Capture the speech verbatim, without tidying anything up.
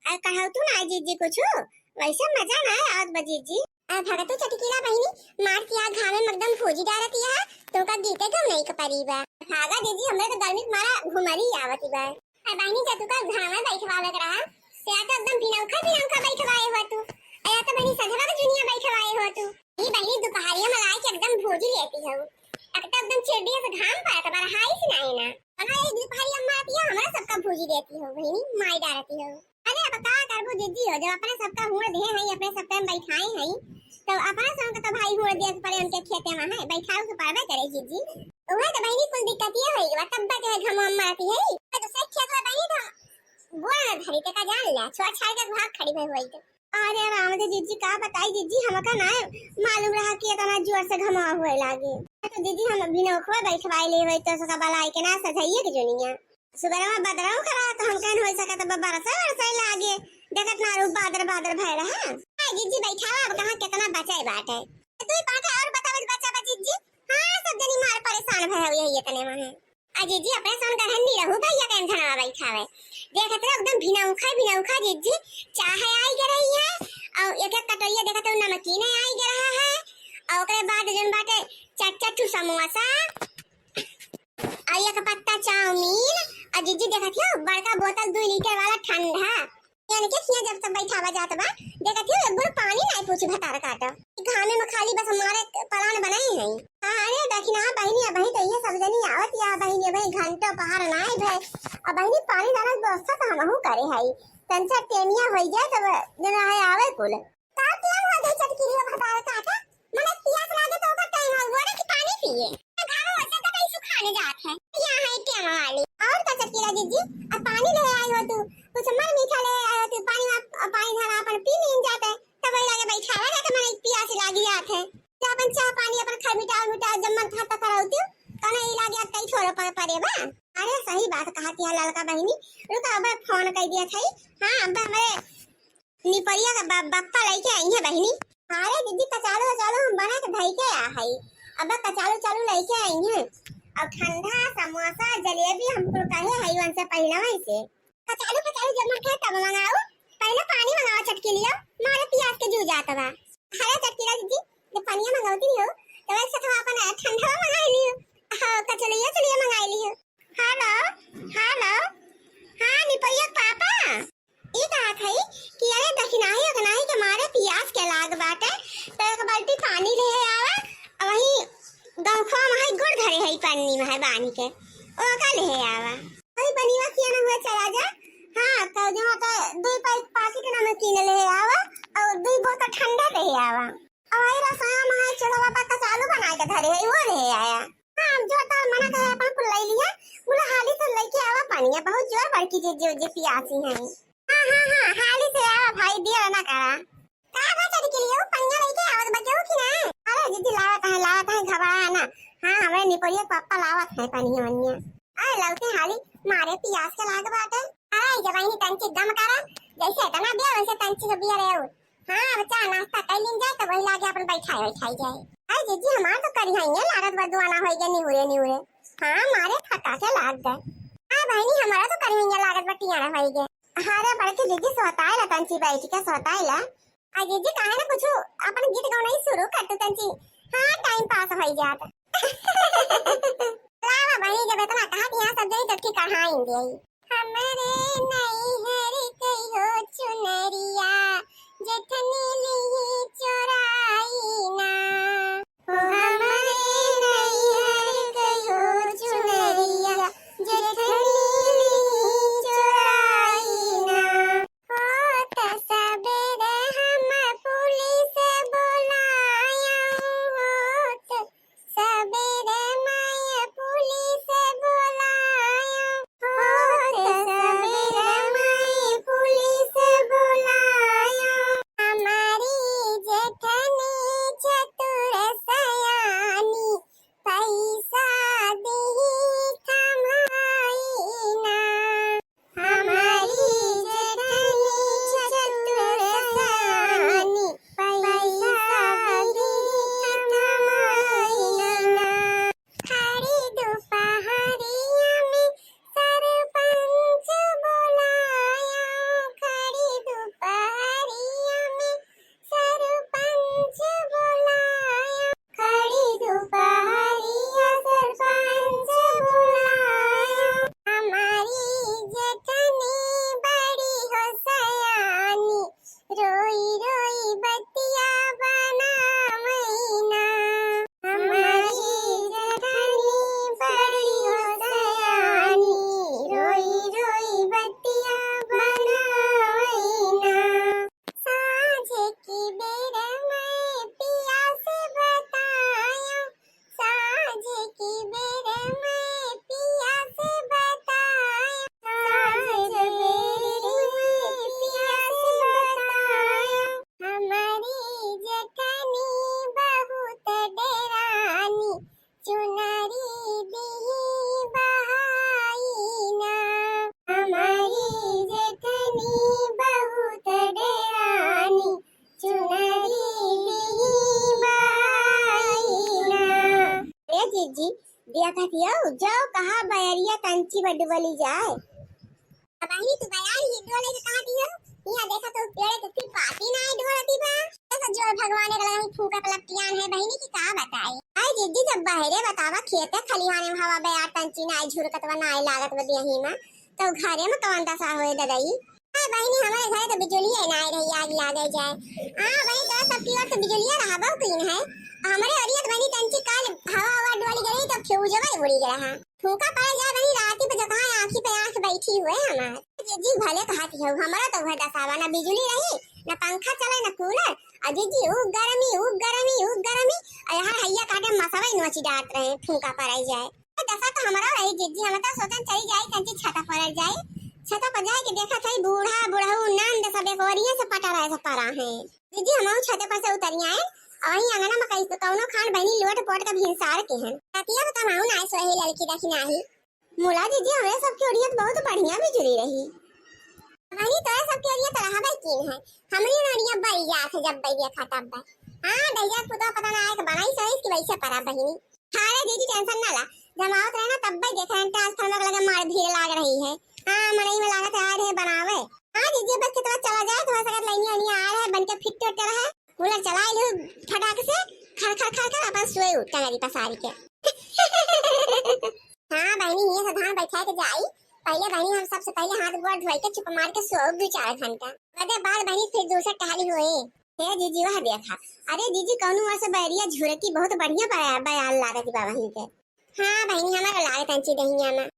अ, कहउ तू ना जीजी कुछु, वैसे मजा ना आवत बा जीजी। अ, भगतू चटकीला बहिनी, मार किया घामे में एकदम भूजी डारत यह, तोका गीते गम नहीं क परी बा। भागा जीजी, हमरे तो गर्मी के मारा घुमरी आवत बा। अ, बहिनी जब तू का घामे बैठवावे के रहा, से आ तो एकदम भिनौखा भिनौखा बैठवाए हो तू। अ, या तो बहिनी सधवा के जुनिया बैठवाए हो तू। ई बहिनी दुपहरिया में लाए के एकदम भूजी लेती हो। अब तो एकदम चिड़िया से घाम पड़त बा, रहाई से नाई ना। अना एक दुपहरिया में आती है, हमरा सबका भूजी देती हो बहिनी, माई डारती हो। अरे अब का करबो जीजी हो, जब अपने सबका हुड़ दे हैं, अपने सबका में बैठाए हैं, तो अपने सब के तो भाई हुड़ दिया के पड़े, उनके खेते में है, बैठाओ के पड़बे करे जीजी। तो वह तो बहिनी कुल दिक्कतिया होई बा, तब बा के घमवा में आती है। तो दूसरे खेत में बहिनी तो बोल न धरी, ते का जान ले, छोड़ छाड़ के भाग खड़ी भई हुई तो। अरे राम दे जीजी, का बताई जीजी, हमका ना मालूम रहा कि इतना जोर से घमवा हुए लागे। तो जीजी हम भिनौखवा बैठवाई ले हुई तो सका बलाई के ना सजाइए के जुनिया। सुबह में बदलाव करा तो हम कहन हो सकत बा बरसा वरसा लागे। देखत ना रूप बादर बादर भय रहा। हाय जीजी बैठावा, अब कहाँ कितना बचाए बाटे। तू ही पाके और बतावत बचा बा जीजी। हाँ, सब जनी मार परेशान भय हुई है इतने में। आ जीजी, अपने सन गरहन नहीं रहू भैया के अंधनवा बैठावे। देखत रहो एकदम भिनौखा, भिनौखा जीजी, चाहे आई गे रही है, और एक एक कटोरिया देखत रहो नमकीन आई गे रहा है, और ओकरे बाद जन बाटे चट चट ठू समोसा, और एक पत्ता चाउमीन, और जीजी देखत हो बड़का बोतल दो लीटर वाला ठंडा। यानी के खिया जब तब बैठावा जात बा, देखत हो एक बूंद पानी नाई पूछी भतार काटा। ई घामे में खाली बस हमारे पलान बनाई है। हाँ, अरे दखिना बहिनी, अबही तो ये सब जनी आवत या बहिनी, अबही घंटो पहाड़ नाई भे। अब बहिनी पानी डालत व्यवस्था तो हमहू करे है। तनसा टेमिया होई जाए तब जन है आवे कुल। का टेम हो जाए चटकिलिया भतार काटा? मने पियास लागे तो ओकर टाइम हो, बोले कि पानी पिए। गाँव में से तो कहीं सुखाने जात है। यहाँ है टेम वाली। और का चटकिला जीजी, अब पानी ले आई हो तू, कुछ मर मीठा ले आई हो तू, पानी में, अब पानी धरा अपन पी लीन जाते, तब वही लगे बैठावा जाते, मने पियास लागी जात है। जब अपन चाह पानी अपन खा मिटाओ मिटाओ, जब मन खाता कराओ तू, तो नहीं लागे अब कहीं छोड़ो पर परे बा। अरे सही बात कहा थी ललका बहिनी, रुका अब फोन कर दिया था। हाँ, अब हमारे निपरिया का ब-, बप्पा लइके आई है बहिनी। अरे दीदी, कचालू वचालू हम बना के धई के आ हई। अब कचालू चालू लइके आई है। और ठंडा, समोसा, जलेबी हम कुल कहे हई उनसे पहले वहीं से। कचालू कचालू जब मन कहे तब मंगाओ। पहले पानी मंगाओ चटकिलिया, मारे पियास के जू जात बा। अरे चटकिला दीदी, जब पानिया मंगावती रही हो, तो वैसे तो अपन ठंडा मंगा लियो। हाँ, कचलिया चलिया मंगा लियो। हेलो, हेलो। हाँ, निपरिया के पापा। ई कहत हई कि अरे दखिनाही अगनाही के मारे पियास के लाग बाटे, तो एक बाल्टी पानी ले आवा, और वही गौखवा में है गुड़ धरे है पन्नी में है बांध के, ओका ले आवा। वही बनिया किया ना हुआ चला जा। हाँ, तो जो तो दो पै-, पाकिट नमकीन ले आवा, और दो बोतल ठंडा ले आवा। और वही रसोई में है चूल्हा पर कचालू बना के धरे है, वो ले आया। हाँ, जो तो मना करे अपन कुल ले लिया, बोला हाली से लेके आवा पानी, बहुत जोर बड़की जे, जे, जे पियासी है। हाँ, हाँ, हाँ, हाली से आवा भाई, देर ना करा। का बा चटकिलिया, वो पनिया लेके आवत बा केहू कि ना? अरे दीदी, लावत है, लावत है, घबरा ना। हाँ, हमरे निपोरिया के पापा लावत है पनिया वनिया। अरे लौटे हाली, मारे पियास के लाग बाटे। अरे जब इन्हीं तंची दम करा, जैसे इतना बिया वैसे तंची के बिया रहे। हाँ, अब चाह नाश्ता कर लीन जाए तो वही लागे अपन बैठाए बैठाई जाए। अरे जीजी, हमार तो करिहाइये लागत बा, दुआना होई गया निहुरे निहुरे। हाँ, मारे फटा के लाग गए। हाँ बहिनी, हमारा तो करिहाइये लागत बा, टियारा होई गए। अरे बड़की जीजी, सोताइला तंची बैठ के सोताइला। आ जीजी, काहे ना कुछ अपन गीत गौनाई शुरू कर तू तंची। हाँ, टाइम पास होई जात। लावा बहिनी, जब इतना कहा कि यहाँ सब जनी तो ठीक कढ़ाई दे। हमरे नैहर कहियो चुनरिया जेठनी लिही चोराई ना। हो हमरे नैहर कहियो चुनरिया जेठनी लिही चोराई ना। होत सबेरे हम पुलिस बोलायम, होत सबेरे माय पुलिस बोलायम, होत सबेरे माय कहतियो, "जाओ, कहा बयरिया तंची बड्डू बली जाए।" बहिनी, तू बयार ही डोले के कहा दियो? यहाँ देखा तो पेड़े के फिर पाती ना आए डोलती बा। ऐसा जोर भगवान के लगा फूका पलटियान है बहिनी की का बताई। आई जिज्जी, जब बहरे बतावा खेते खलिहाने में हवा बयार तंची ना आए, झुरकत बा ना आए, लागत बा देही में, तो घरे में कौन दशा होए ददई? हाँ बहिनी, हमारे घरे तो बिजुलिया ना आए रही, आग लागे जाए। हाँ बहिनी, तो सबकी ओर तो बिजुलिया रहा बहुत दिन है। हमारे ओरिया तो बहिनी तंची काल हवा हवा डोली गई तो फ्यूजवा उड़ी गया है। फूका पड़ जाए बहिनी, राती पे जो कहाँ आँखी पे आँख बैठी हुए हमार। जिज्जी भले कहती हो, हमारा तो घर दसावा, ना बिजुली रही, ना पंखा चले, ना कूलर। और जिज्जी ऊ गर्मी, ऊ गर्मी, ऊ गर्मी। और यहाँ हैया काटे मसवा ही नोची डांट रहे, फूका पड़ जाए। दसा तो हमारा रही जिज्जी, हम तो सोचन चली जाई, तंची छता पर जाई। छता पर जाए के देखा थे बूढ़ा, बुढ़ऊ, नंद सब एक ओरिया से पटा रहे, सब परा हैं। जिज्जी, हम छते पर से उतरी आए, और वहीं अंगना में कहीं कौनो खान बहिनी लोट पोट के भिनसार के हैं। रतिया में कमाऊ ना सोहे लड़की देखी नाही। मुला जिज्जी, हमरे सबके ओरिया तो बहुत बढ़िया बिजुली रही। बहिनी, तोरे सबके ओरिया तो रहबे कीन है, हमरी ओरिया बई जात है, जब बई देखा तब बई। हाँ, दहिया कुदा पता ना आए के बनाई सोइस कि वैसे परा बहिनी। हाँ रे जिज्जी, टेंशन ना ला, जब आवत रहे ना तब बई देख रहे हैं, ट्रांसफार्मर के लगे मार भीड़ लाग रही है। हाँ, मड़ई में लागत है, आ रहे बनावे। हाँ जिज्जी, बस खेतवा चला जाए, तुम्हारे साथ लाइनिया वाइनिया आ रहे, बन के फिट उट रहे। कूलर चला लो फटाक से, खर खर खर खर अपन सोए उठ टंगरी पसारी के। हाँ बहिनी, ये से धान बैठा के जाई। पहले बहिनी हम सबसे पहले हाथ गोड़ धोई के चुप मार के सोओ दो चार घंटा। बदे बाद बहिनी फिर दूसर टहली होए। हे जिज्जी, वह देखा। अरे जिज्जी, कौनो ओर से बैरिया झुरकी बहुत बढ़िया बया-, बयार लागत बा बहिनी के। हाँ बहिनी, हमारा लागत अंची दहिया में।